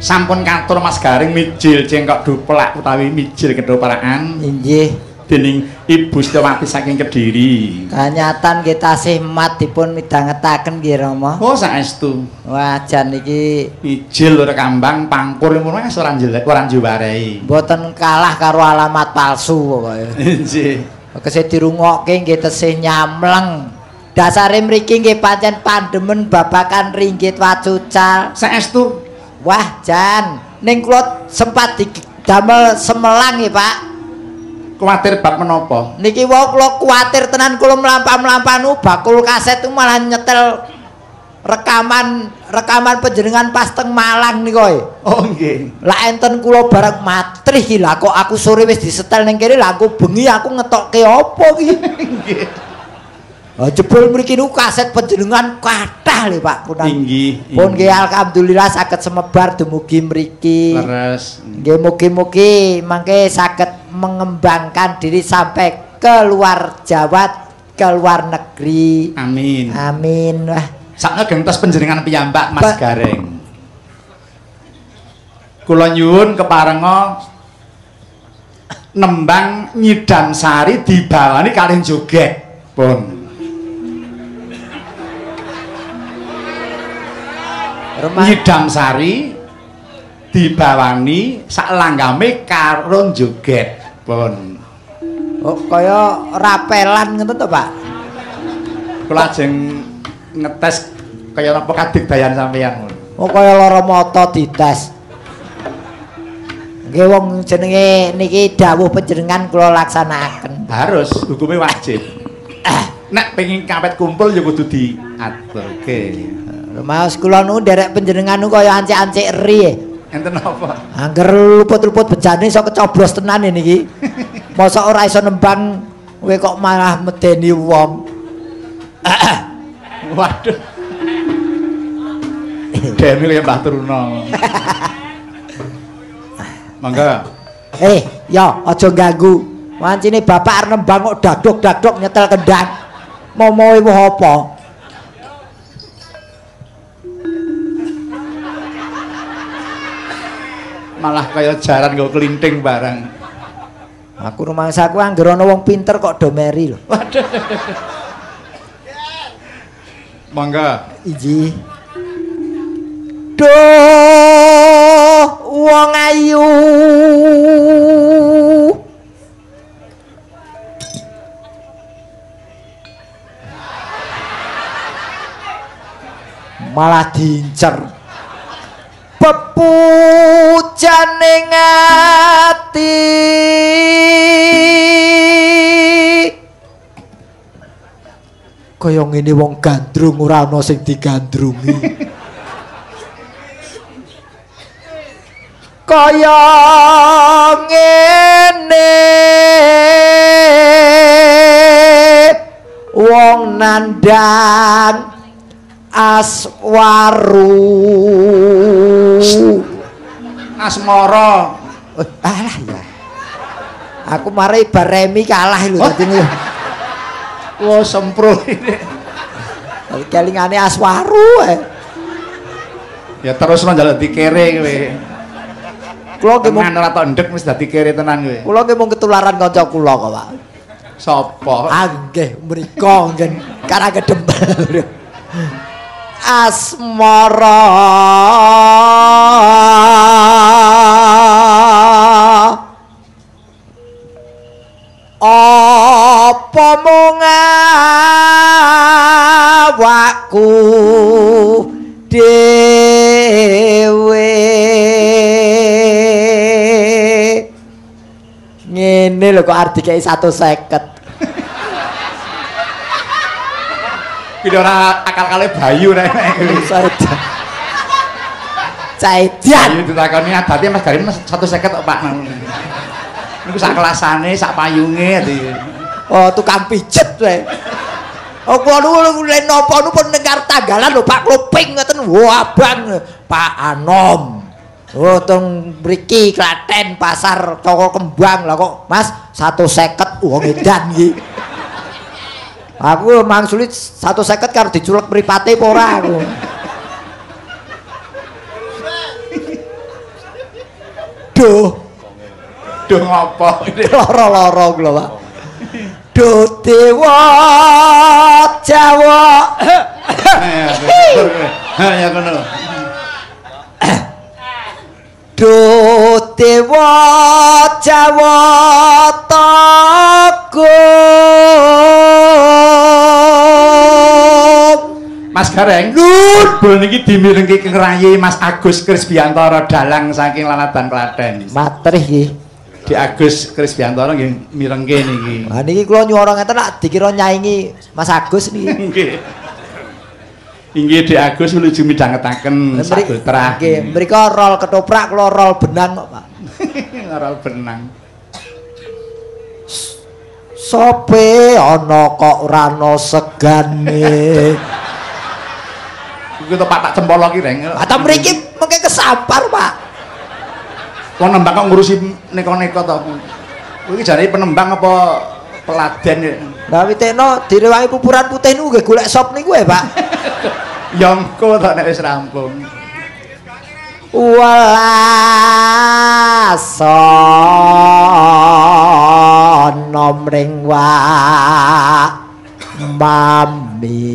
Sampun katur Mas Gareng mijil cengkok duplak utawi mijil ketoperakan. Inggih. Dening Ibu Setiawati saking Kediri. Kanyatan nggih tasih mat dipun midhangetaken nggih Rama. Oh saestu. Wah jan iki mijil ora kambang pangkur ngono wis ora jelek ora njuwarehi. Mboten kalah karo alamat palsu pokoke. Inggih. Kese dirungokke nggih tesih nyamleng. Dasare mriki nggih pancen pandemen babakan ringgit wacucal. Saestu. Wah jan ning kula sempat didamel semelang nggih Pak. Kuwatir bab menapa? Niki wau kula kuwatir tenan kula mlampah-mlampah nu bakul kaset itu malah nyetel rekaman panjenengan pas teng Malang niku. Oh nggih. Lah enten kula bareng matrih iki lha kok aku sore wis disetel ning kene lha aku bengi aku ngetokke apa iki? Nggih. Oh jebul mriki niku kaset panjenengan kathah lho Pak Punang. Inggih. Pun nggih alhamdulillah saged semebar dumugi mriki. Leres. Nggih mugi-mugi mangke saged mengembangkan diri sampai ke luar Jawa, ke luar negeri. Amin. Amin. Wah, sakno gentos panjenengan piyambak Mas Gareng. Kula nyuwun keparenga nembang Nyidam Sari dibawani kalih joget. Pun. Nyidam Sari dibawani sak langgame karo joget. Pun. Oh, kaya rapelan ngoten to, Pak? Kula ajeng ngetes kaya napa kadigdayan sampeyan ngono. Oh, kaya lara mata dites. Nggih wong jenenge niki dawuh panjenengan kula laksanakaken. Harus, hukume wajib. Nek pengin kapet kumpul ya kudu diaturke. Mas kula nu nderek panjenengan nu kaya ancik-ancik eri. Enten apa? Angger luput-luput bejane iso kecoblos tenan niki. Mosok ora iso nembang kowe kok malah medeni wong. Waduh. Demi kaya Mbah Truno. Mangga. Ya aja ganggu. Wancine bapak arep nembang kok daduk-daduk nyetel kendang. Momoe woh apa? Malah kaya jaran nggo kelinting barang. Aku rumangsaku anggere ana wong pinter kok do meri lho. Waduh. Mangga. Inggih. Duh wong ayu. Malah diincer. Pepujane ati kaya ngene wong gandrung ora ana sing digandrungi. Kaya ngene wong nandang aswaru asmara. Alah ya. Aku mari bar remi kalah lho dadi. Wah sempro ini. Kelingane aswaru. Ya terus njaluk dikere kowe. Kula nggih mung ora tok ndek wis dadi kere tenan kowe. Kula nggih mung ketularan kanca kula kok, Pak. Sapa? Ah nggih mriko nggih karang kedempel. Asmara apa mung awakku dhewe ngene lho kok arep dikeki 150. Kuwi ora akal-akale Bayu nek Caidian. Bayu ditakoni adate Mas Garin 150 kok Pak. Niku sak kelasane, sak payunge ati. Oh, tukang pijet kowe. Oh, kula niku lek napa niku pun ning tanggalan lho Pak Kloping ngoten. Wah, abang Pak Anom. Oh, teng mriki Klaten Pasar Toko Kembang lah kok Mas 150 wong edan iki. Aku mangsuli 150 karo diculek mripate apa ora aku. Duh. Duh ngopo? Lara-lara kula, Pak. Duh dewa Jawa. Ya ngono. Duh dewa Jawa Tagung. Mas Gareng, jebul niki dimirengke ngrayi Mas Agus Krisbiantara dalang saking Laladan Klaten. Matrih nggih. Di Agus Krisbiantara nggih mirengke niki. Ha niki kula nyuwara ngeten lak dikira nyaingi Mas Agus niki. Nggih. Inggih Dik Agus wilujeng midhangetaken sagotrah. Nggih, mriko rol ketoprak kula rol benang kok, Pak. Rol benang. Sope ana kok ora ana segane. Iku to Pak tak cempolo ki, Reng. Ha ta mriki mengke kesampar, Pak. Wong nembang kok ngurusi neko-neko to. Kuwi iki jane penembang apa peladen ya? Lah witekno direwangi pupuran putih niku nggih golek sop niku ya, Pak. Ya engko to nek wis rampung. Welas ana mring wa mami.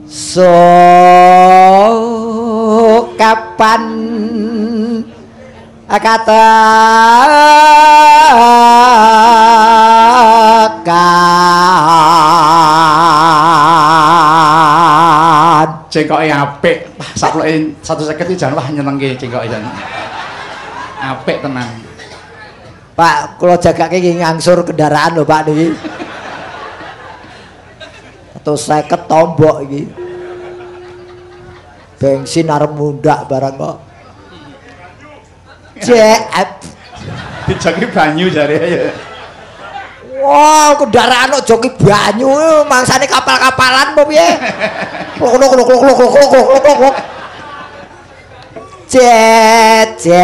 So kapan kata kan cengkoke apik, saploke 150 iki jan wah nyenengke cengkoke jan. Apik tenan. Pak, kula jagake nggih ngangsur kendaraan lho Pak niki. 150 tombok iki. Bensin arep mundhak barang kok. Jek dijoki banyu jare ya. Wah, kendaraan kok joki banyu mangsane kapal-kapalan apa piye? Klok klok klok klok klok klok klok klok. Jejer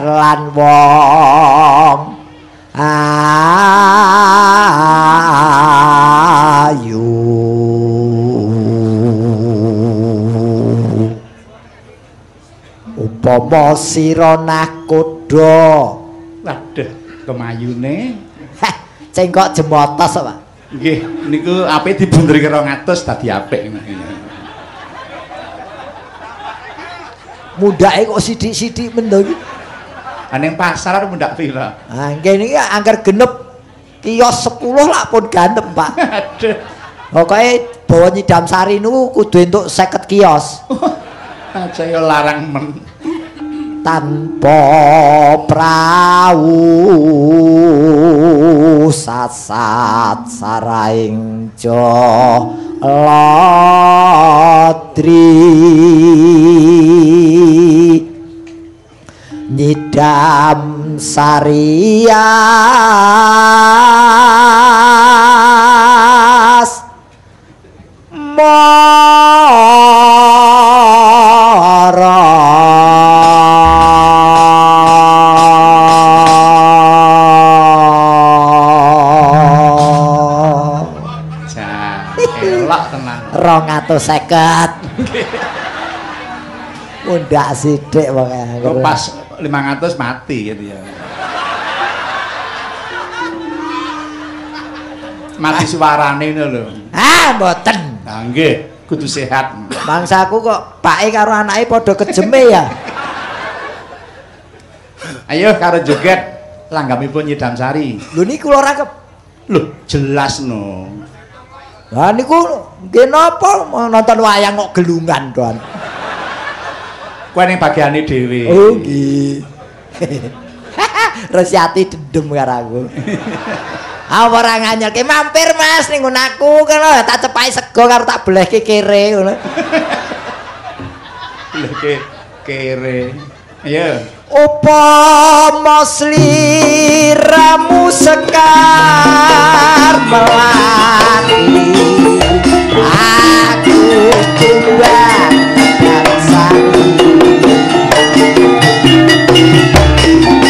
lan wong ayu. Upama sira nakoda. Waduh, kemayune. Heh, cengkok jemotos, Pak. Nggih, niku apik dibunderi 200 dadi apik. Mundhake kok sithik-sithik men to iki. Ha ning pasar arep mundhak pira? Ha nggih niki angger genep kios 10 lak pun gantep, Pak. Aduh. Pokoke bawa nyidam sari niku kudu entuk 50 kios. Aja yo larang men. Tanpa prau sasat saraing jaladri nyidam sarias mara. Elok tenan. 250. Mundak sithik pokoke. Kok pas 500 mati gitu ya. Mati suarane ngono lho. Ah, mboten. Lah nggih, kudu sehat. Mangsaku kok pake karo anake padha kejeme ya. Ayo karo joget langgamipun Nyidam Sari. Lho niku kula rangkep. Lho, jelas no. Lah niku nggih napa nonton wayang kok gelungan, Tuan. Kowe ning bagiane dhewe. Oh nggih. Resiati dendem karo aku. Ah ora nganyelke mampir Mas ning nggon aku kono tak cepaki sego karo tak belehke kere ngono. Belehke kere. Ayo. Upama sliramu sekar melati aku tumbang bangsani.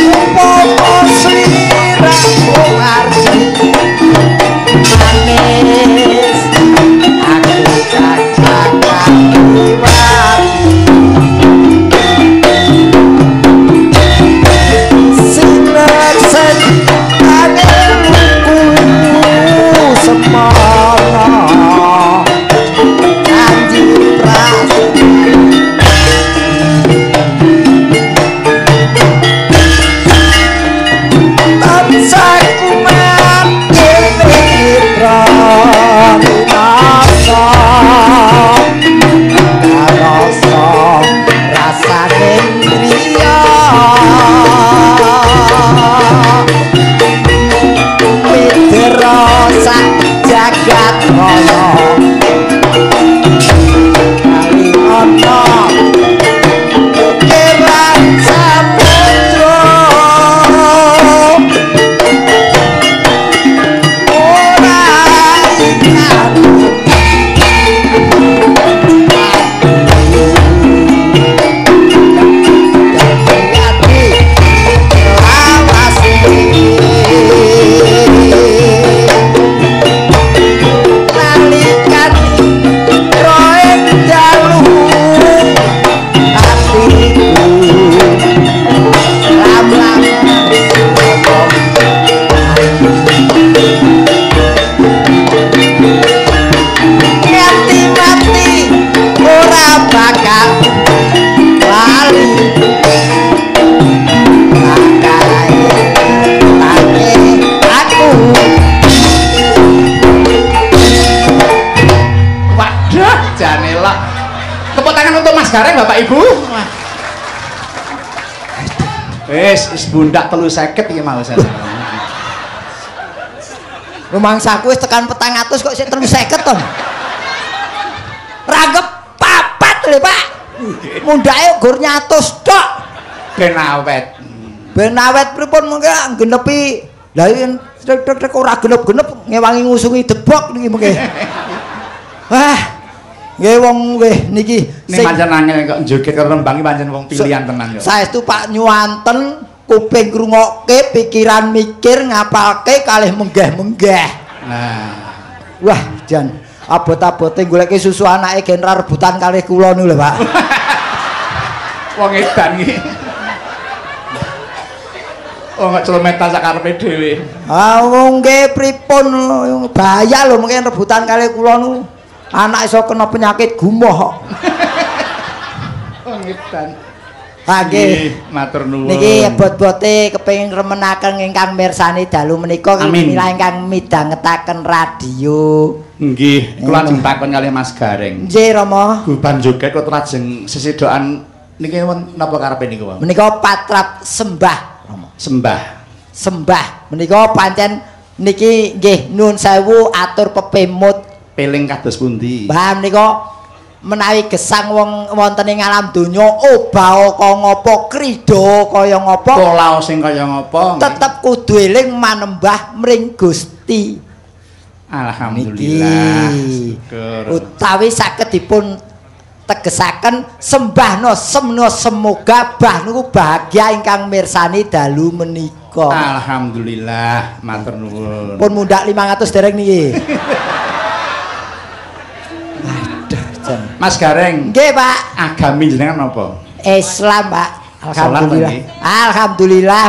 Upama sliramu arep manis Bapak Ibu. Wis wis bundak 350 iki mau saya. Rumangsaku wis tekan 400 kok sik 350 to. Ranggep papat lho, Pak. Mundake gur 100 tok. Ben awet. Ben awet pripun mengke genepi. Lah yen trek-trek ora genep-genep ngewangi ngusungi debok niki mengke. Wah. Nggih wong nggih niki sing pancen angel kok joget karo Rembang iki pancen wong pilihan tenan yo. Saestu Pak nyuwanten kuping ngrungokke, pikiran mikir, ngapalke kalih menggeh-menggeh. Nah. Wah, jan abot-abote goleke susu anake gen ra rebutan kalih kula niku lho, Pak. Wong edan iki. Oh, kok celometan sak karepe dhewe. Ah, wong nggih pripun bahaya lho mungkin rebutan kalih kula niku. Anak iso kena penyakit gumoh kok. Wong edan. Ha nggih, matur nuwun. Niki bot-bote kepengin remenaken ingkang mirsani dalu menika mila ingkang midhangetaken radio. Nggih, kula ajeng takon kalih Mas Gareng. Nggih, Rama. Guban joget kok lajeng sesedokan niki napa karepe niku, Pak? Menika patrap sembah, Rama. Sembah. Sembah menika pancen niki nggih nuwun sewu atur pepemut. Peling kados pundi? Mbah menika menawi gesang wong wonten ing alam donya obah kaya ngapa krida kaya ngapa pola sing kaya ngapa tetep kudu eling manembah mring Gusti. Alhamdulillah. Syukur. Utawi saged dipun tegesaken sembahna semna semoga bah niku bahagia ingkang mirsani dalu menika. Alhamdulillah, matur nuwun. Pun mundhak 500 dereng niki. Mas Gareng. Nggih, Pak. Agami jenengan napa? Islam, Pak. Alhamdulillah. Alhamdulillah.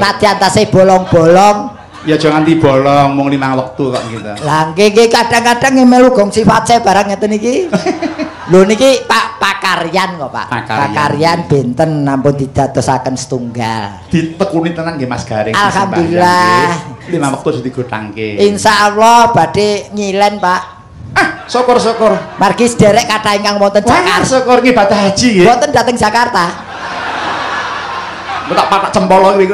Nadyan tasih bolong-bolong. Ya aja nganti bolong, mung 5 wektu kok gitu. Lah nggih nggih kadang-kadang melu gong sifat barang ngeten iki. Lho niki Pak Pakaryan kok, Pak. Pakaryan benten nampun didadosaken setunggal. Ditekuni tenan nggih Mas Gareng. Alhamdulillah. 5 wektu digotangke. Insyaallah badhe nyilen, Pak. Ah, syukur-syukur. Margi sederek kathah ingkang wonten Jakarta. Syukur ngibadah haji nggih. Wonten dhateng Jakarta. Tak patak cempolo kuwi.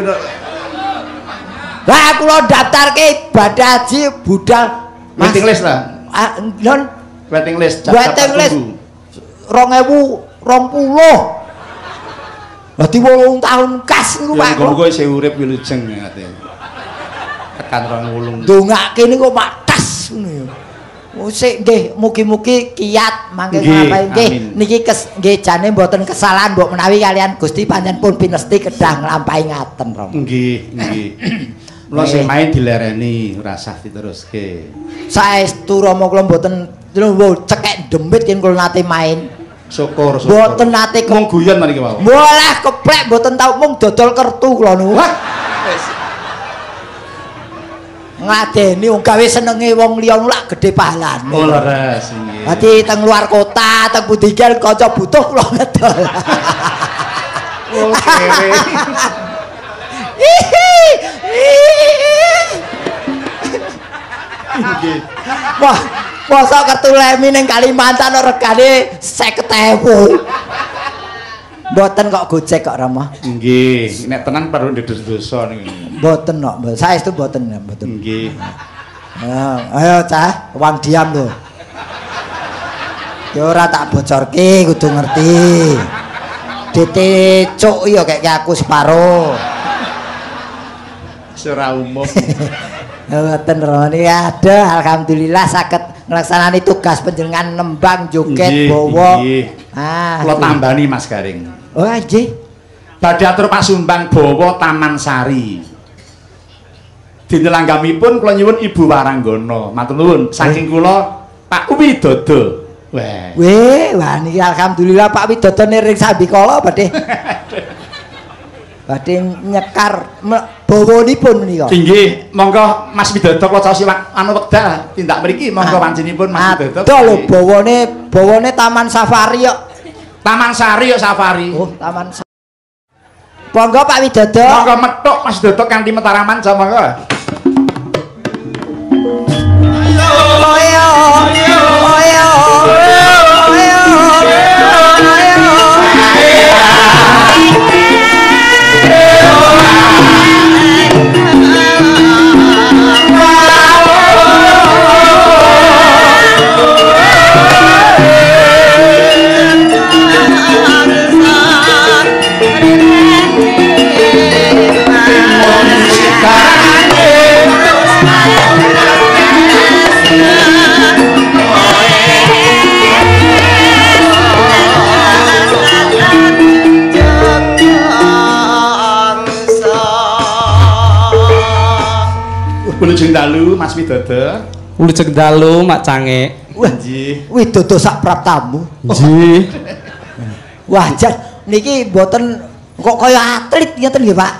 Lah kula daftarke ibadah haji budal waiting list lah. Ah, non waiting list. Waiting list 2020. Dadi 8 tahun kas niku Pak. Ya muga-muga isih urip wilujeng ate. Tekan 2008. Ndongake niku mak tas ngono ya. Sik nggih mugi-mugi kiat mangke nglampahi nggih niki nggih jane mboten kesalahan mbok menawi kalian Gusti pancen pun pinesti kedah nglampahi ngaten Rama. Nggih, nggih. Mula sing main dilereni ora sah diteruske. Saestu Rama kula mboten cekek demit yen kula nate main. Syukur, syukur. Mboten nate mung guyon mriki wau. Walah keplek mboten tau mung dodol kertu kula niku. Wah. Wis. Ngladeni wong gawe senenge wong liya lak gedhe pahalane. Oh leres nggih. Dadi teng luar kota, teng pundi kanca butuh kula ngedol. Oke. Nggih. Wah, mosok kertu lemi ning Kalimantan regane 50.000. Mboten kok Gojek kok Rama. Nggih, nek tenan perlu ndedes dosa niku. Mboten kok, saestu mboten, mboten. Nggih. Ayo cah, wong diam lho. Ya ora tak bocorke kudu ngerti. DT cuk ya kek aku separo. Ora umum. Mboten Rama niki ada alhamdulillah saged nglaksanani tugas panjenengan nembang joget bawa. Ah, kula tambani Mas Gareng. Oh nggih. Badhe atur pasumbang bawa Taman Sari. Dinten langgamipun kula nyuwun Ibu Waranggana. Matur nuwun saking kula Pak Widodo. Wah. Weh, wah niki alhamdulillah Pak Widodo niring sambikala badhe. Badhe nyekar bawanipun menika. Inggih, monggo Mas Widodo kula caosi anu wekdal tindak mriki monggo wancinipun Mas Widodo. Adoh lho bawane, bawane Taman Safari kok. Taman Sari kok safari. Oh, Taman Sari. Monggo Pak Widodo. Monggo methuk Mas Widodo kanthi metaraman sa monggo. Ayo ayo ayo ayo ayo. Wilujeng dalu Mas Widodo. Wilujeng dalu Mak Cangik. Wah, nggih. Widodo sak praptamu. Nggih. Wah, jan niki mboten kok kaya atlet ngeten nggih, Pak.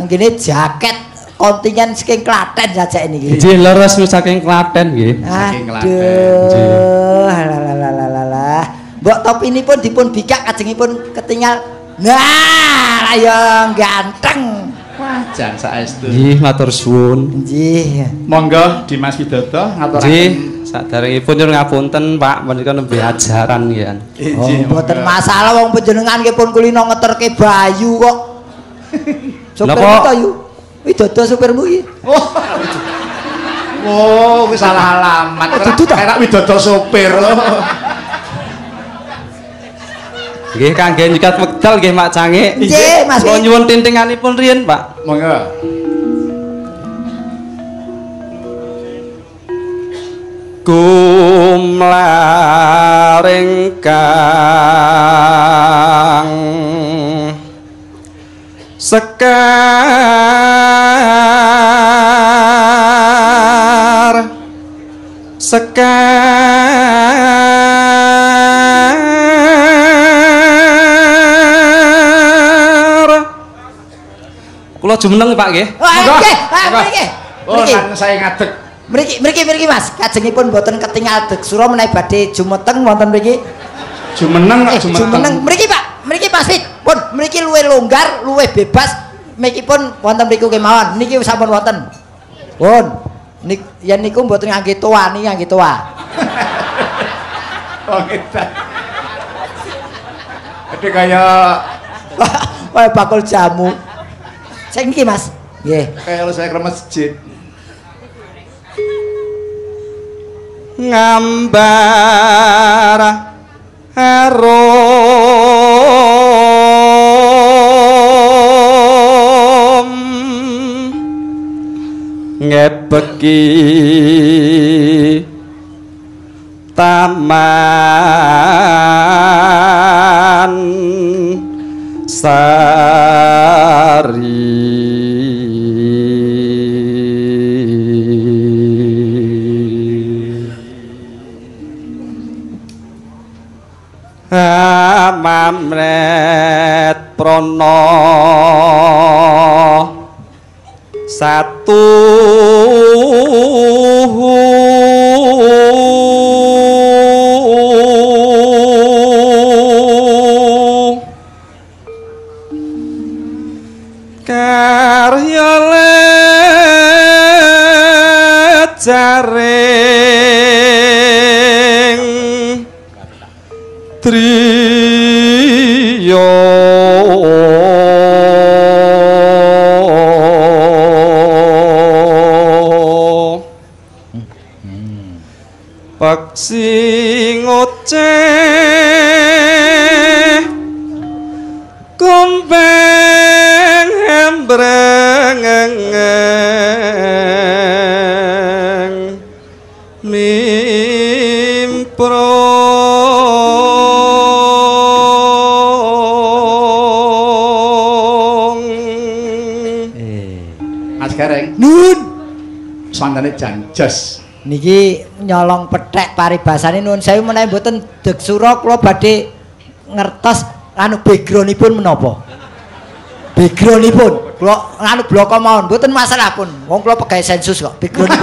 Nggene jaket kontingen saking Klaten sajake niki. Nggih, leres saking Klaten nggih. Saking Klaten. Aduh, lalalalalah. Mbok topinipun dipun bikak kajengipun ketinggal. Nah, ayo ganteng. Wah, jan saestu. Nggih, matur suwun. Nggih. Monggo Dimas Widodo ngaturaken. Nggih, saderengipun nyuwun ngapunten, Pak, menika nembe ajaran nggih. Nggih, mboten masalah wong panjenengan nggih pun kulino ngeterke bayu kok. Sopirmu to, Yu? Widodo sopirmu iki. Oh, wis salah alamat. Ora Widodo sopir. Nggih, kangge nyikat wekdal nggih Mak Cangik. Nggih, Mas. Kula nyuwun tintinganipun riyin, Pak. Monggo. Gumlaring kang sekar sekar kula jumeneng Pak nggih. Nggih, mriki. Oh, nang saya ngadeg. Mriki, mriki, mriki Mas. Kajengipun mboten ketingal deksura menawi badhe jumeteng wonten mriki. Jumeneng kok jumeteng. Jumeneng mriki Pak. Mriki Mas Wid. Pun mriki luwih longgar, luwih bebas. Mriki pun wonten mriku kemawon. Niki sampun wonten. Pun. Nik yen niku mboten ngangge toa, niki ngangge toa. Oh, edan. Gede kaya kaya bakul jamu. Sing niki Mas. Nggih. Kaya saya ke masjid. Ngambar arum ngebeki taman sari. Mamret prono satu karya lejaring triyo peksi ngoceh kumbang hembreng mimpro. Gareng. Nun. Swantane jan jos. Niki nyolong pethek paribasane nuwun sewu menawi mboten deksura kula badhe ngertos anu backgroundipun menapa. Backgroundipun kula anu bloko mawon mboten masalah pun. Wong kula pegawe sensus kok backgroundipun.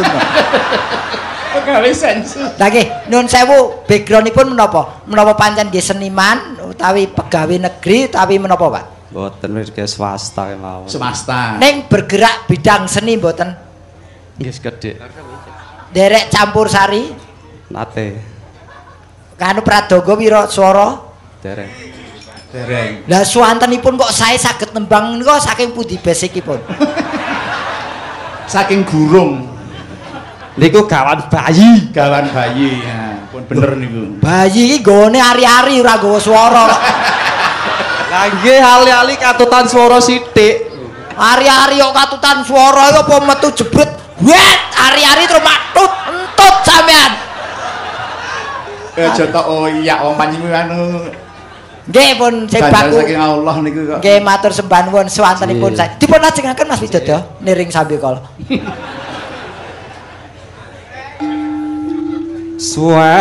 Pegawe sensus. Lah nggih nuwun sewu backgroundipun menapa? Menapa pancen nggih seniman utawi pegawe negeri utawi menapa, Pak? Mboten mriki swasta kemawon. Swasta. Ning bergerak bidang seni mboten? Nggih sekedhik. Derek campur sari? Nate. Kanu pradoga wira swara? Dereng. Dereng. Lah suwantenipun kok sae saged nembang nika saking pundi basicipun? Saking gurung. Niku gawan bayi, gawan bayi. Ya, pun bener niku. Bayi iki nggone ari-ari ora nggawa swara kok. Lah nggih ali-ali katutan swara sithik. Ari-ari kok katutan swara iki apa metu jebret. Wet, ari-ari terus matut entut sampean. Aja tok oh iya wong panjenengan anu. Nggih pun sing baku. Saking Allah niku kok. Nggih matur sembah nuwun swantenipun. Dipun lajengaken Mas Widodo niring sambikala. Swasana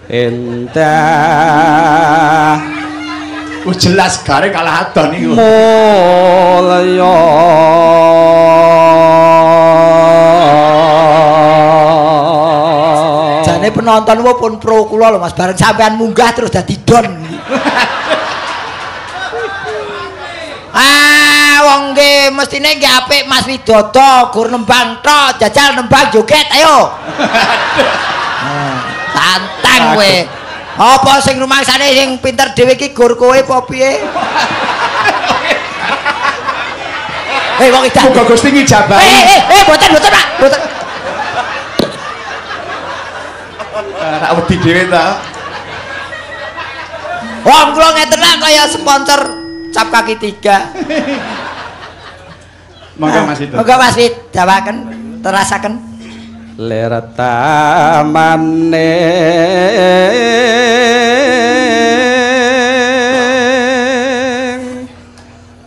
endah. Wis jelas gare kalah adon niku. Mulya jane penonton pun pro kula lho Mas, bareng sampean munggah terus dadi don. Ah, wong nggih mestine nggih apik Mas Widodo, gur nembang tok, jajal nembang joget ayo. Tantang kowe. Apa sing rumangsane sing pinter dhewe iki gur kowe apa piye? Hei wong edan. Muga Gusti ngijabahi. Mboten mboten Pak, mboten. Tak wedi dhewe ta. Wong kula ngeten lah kaya sponsor cap kaki tiga. Monggo Mas Wid. Monggo Mas Wid, dawaken, terasaken. Lir tamane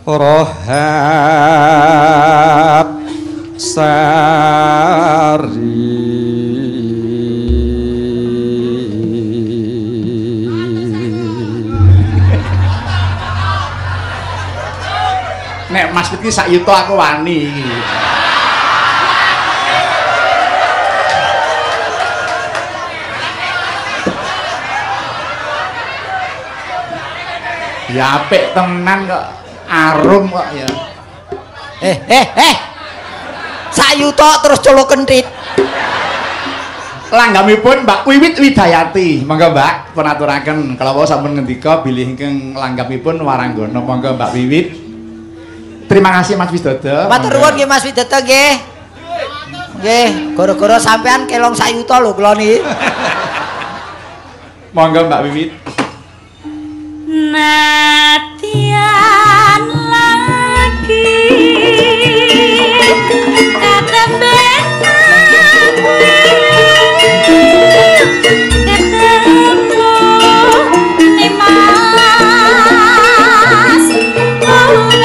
rohab sari. Nek Mas Wid ki sak yuta aku wani iki. Ya apik tenan kok, arum kok ya. Sak yuta terus colok kentit. Langgamipun Mbak Wiwit Widayati. Monggo Mbak, pun aturaken kala wau sampun ngendika bilih ingkang langgamipun Waranggana. Monggo Mbak Wiwit. Terima kasih Mas Widodo. Matur nuwun nggih Mas Widodo nggih. Nggih, gara-gara sampean kelong sak yuta lho kula niki. Monggo Mbak Wiwit. Natian lagi katemben ketemu Nimas wes ilang.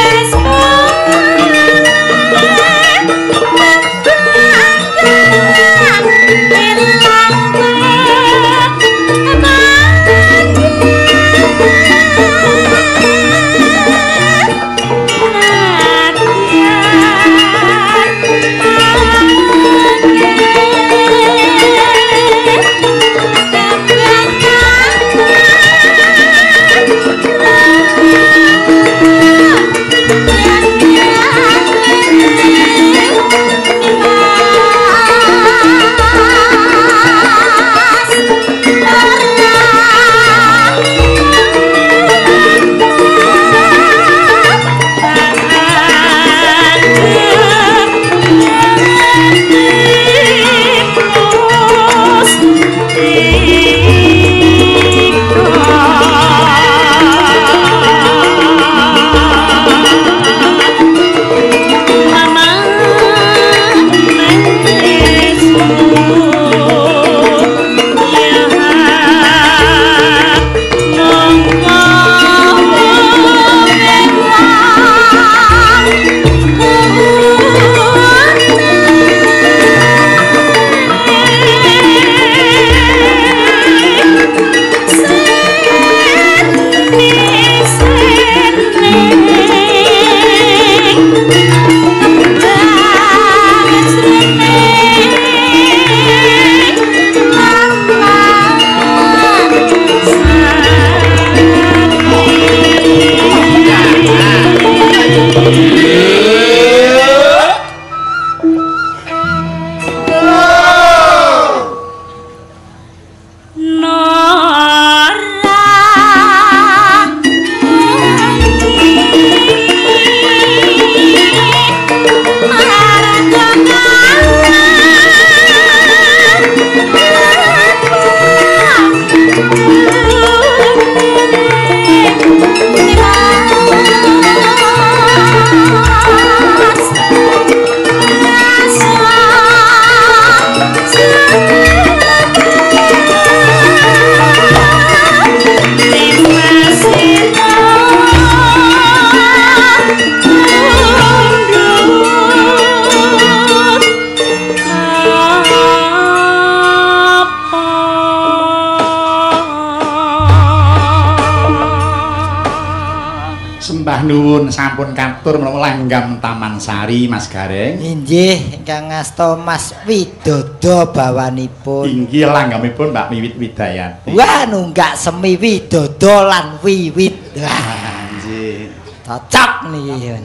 Sembah nuwun sampun katur menapa langgam Taman Sari Mas Gareng. Inggih, ingkang ngasta Mas Widodo bawanipun. Inggih langgamipun Mbak Wiwit Widayati. Wah, nunggak semi Widodo lan Wiwit. Wah, nggih. Cocok niki.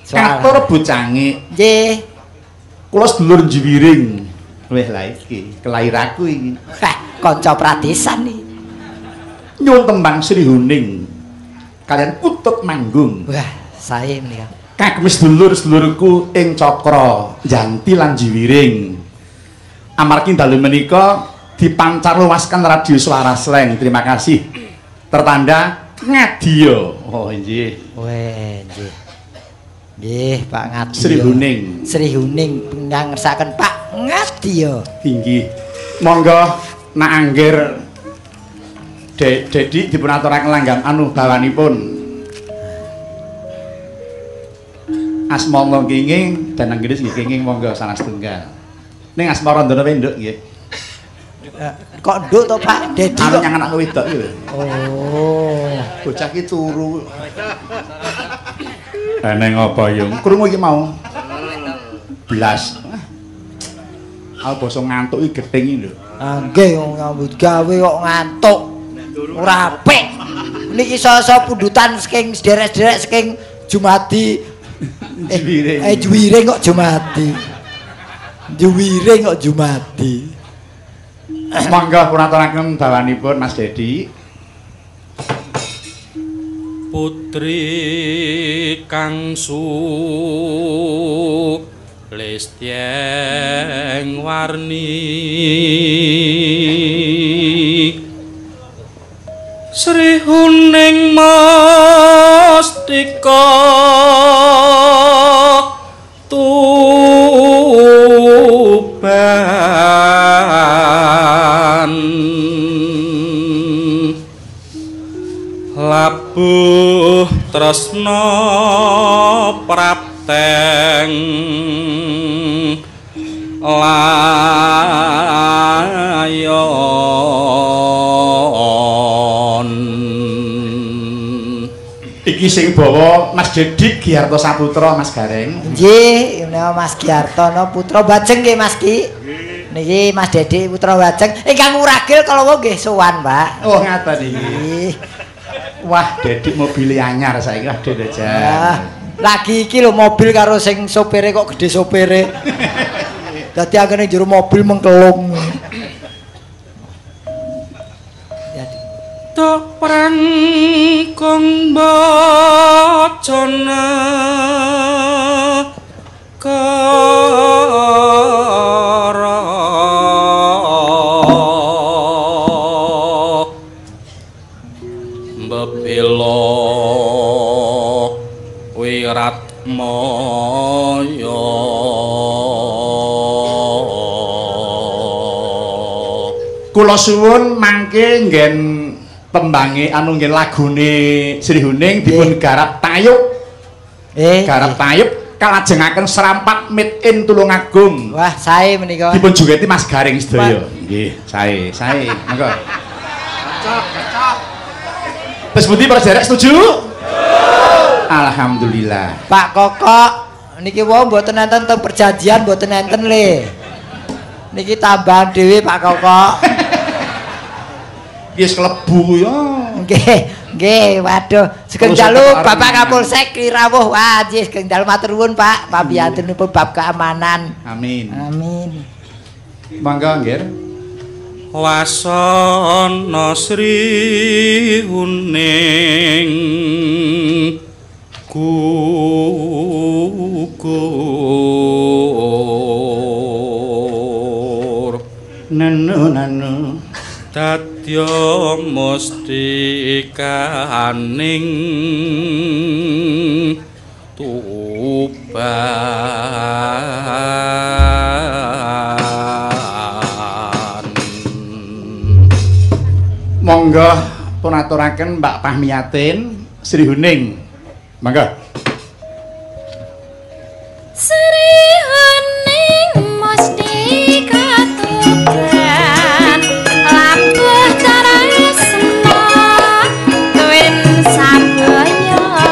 Katur bocange. Nggih. Kula sedulur Juwiring. Weh lah iki, kelairaku iki. Hah, kanca pradesan iki. Nyuwun tembang Sri Huning. Kalian kutut manggung. Wah, sae menika. Kagem sedulur-sedulurku ing Cakra, Janti lan Juwiring. Amargi dalu menika dipancarluaskan radio Suara Slank. Terima kasih. Tertanda Ngadiya. Oh, nggih. Weh, nggih. Nggih, Pak Ngadiya. Sri Huning. Sri Huning ingkang ngersakaken Pak Ngadiya. Inggih. Monggo nak anggir Dedi dipun aturaken langgam anu bawanipun. Asmara kenging dan Anggris nggih kenging monggo salah setunggal. Ning Asmara ndono nduk nggih. Kok nduk to Pak Dedi kok nyang anak wedok iki lho. Oh, bocah ki turu. Eneng apa yo? Krungu iki mau. Blas. Aku basa ngantuk iki gething iki lho. Ah nggih nyambut gawe kok ngantuk. Ora apik. Niki sasa pundutan saking sederek-sederek saking Jumadi. Juwiring. Juwiring kok Jumadi. Juwiring kok Jumadi. Monggo pun aturaken bawanipun Mas Dedi. Putri kang sulistyeng warni Sri Huning Mustika Tuban labuh tresna prapteng layon. Iki sing bawa Mas Dedi Giarto Saputra Mas Gareng. Nggih, menawa Mas Giarto no putra Bajeng nggih Mas Ki. Niki Mas Dedi putra Bajeng ingkang wuragil kala wau nggih sowan, Pak. Oh, ngaten iki. Wah, Dedi mobile anyar saiki wah Dek jan. Lagi iki lho mobil karo sing sopire kok gedhe sopire. Dadi angene jero mobil mengkelung. Tok prangkung bacana kara mbebela wiratmaya. Kula suwun mangke nggen tembange anu nggih lagune Sri Huning dipun garap tayub. Garap tayub kalajengaken serampat made in Tulungagung. Wah, sae menika. Dipun jogeti Mas Gareng sedaya. Nggih, sae, sae. Monggo. Terus pundi para derek setuju? Alhamdulillah. Pak Kokok niki wau mboten enten teng perjanjian mboten enten le. Niki tambahan dhewe Pak Kokok. Wis klebu ya. Nggih, nggih, waduh. Sugeng dalu Bapak Kapolsek rawuh. Wah, nggih sugeng dalu matur nuwun Pak, pambiyantunipun bab keamanan. Amin. Amin. Monggo nggih. Wasana Sri Huning gugur nanu nanu dadya mustikaning Tuban. Monggo pun aturaken Mbak Pahmiyatin Sri Huning. Monggo. Sri Huning mustika Tuban labuh tresna tuwin sabaya.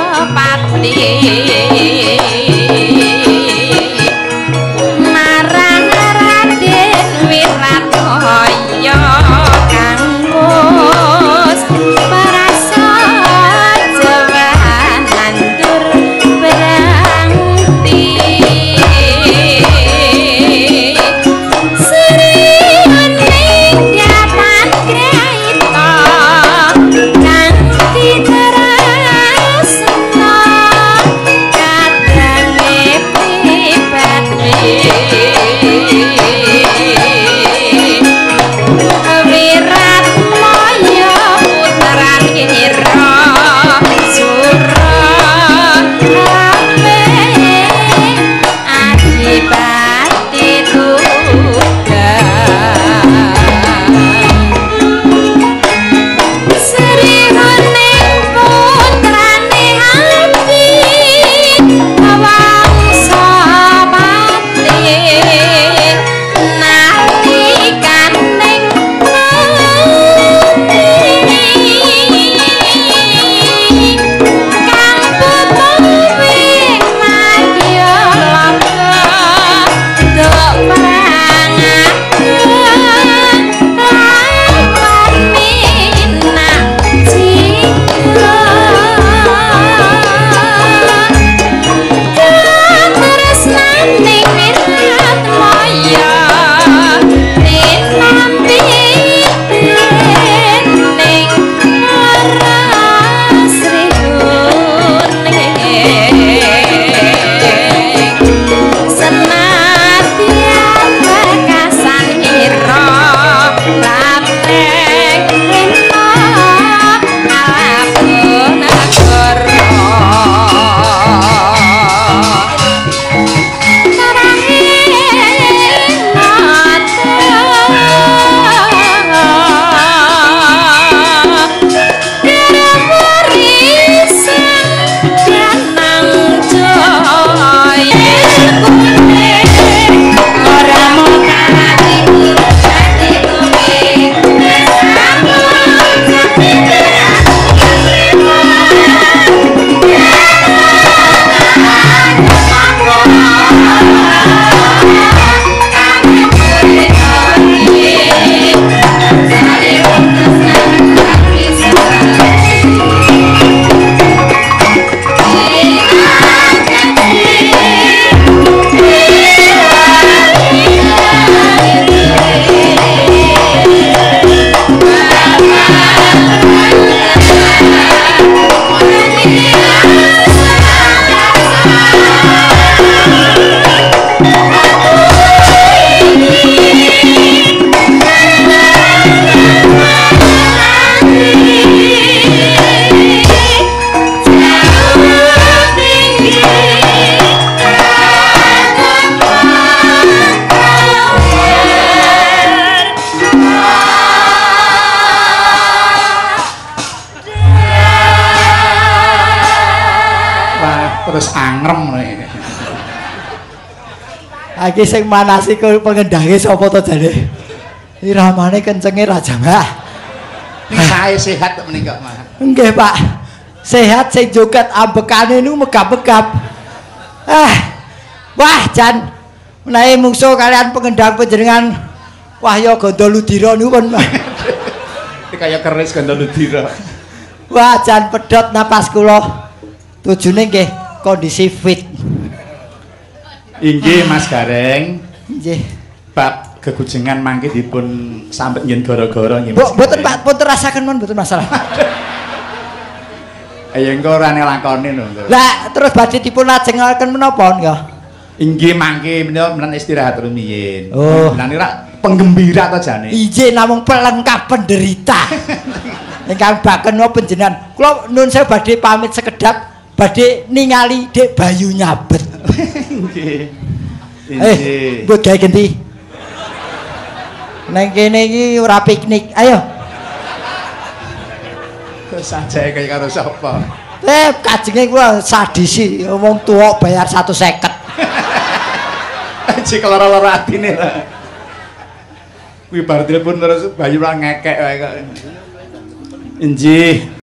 Terus angrem nih. Iki sing manasi pengendange sapa to jane? Iramane kencenge ra jangah. Ning sae sehat menika, Mas. Nggih, Pak. Sehat sing joget ambekane niku megap-megap. Ah. Wah, jan menawi mungsuh kalian pengendang panjenengan Wahya Gandaludira niku pun kaya keris Gandaludira. Wah, jan pedhot napas kula. Tujune nggih kondisi fit. Inggih Mas Gareng. Nggih. Bab gegujengan mangke dipun sambet ngen gara-gara nggih Mas. Mboten Pak, pun terasaken mon mboten masalah. Ayo engko ora nglakoni lho. Lah terus badhe dipun lajengaken menapa nggih? Inggih mangke menika menan istirahat rumiyin. Oh. Menan ora penggembira to jane. Inggih namung pelengkap penderita. Ingkang baken panjenengan. Kula nun sewu badhe pamit sekedap badhe ningali Dek Bayu nyabet. Nggih. Nggih. Mbok gawe genti. Neng kene iki ora piknik. Ayo. Sajake kaya karo sapa? Kajenge kula sadisi wong tuwa bayar 150. Cek lara-lara atine lho. Kuwi bar telepon terus Bayu ora ngekek wae kok. Injih.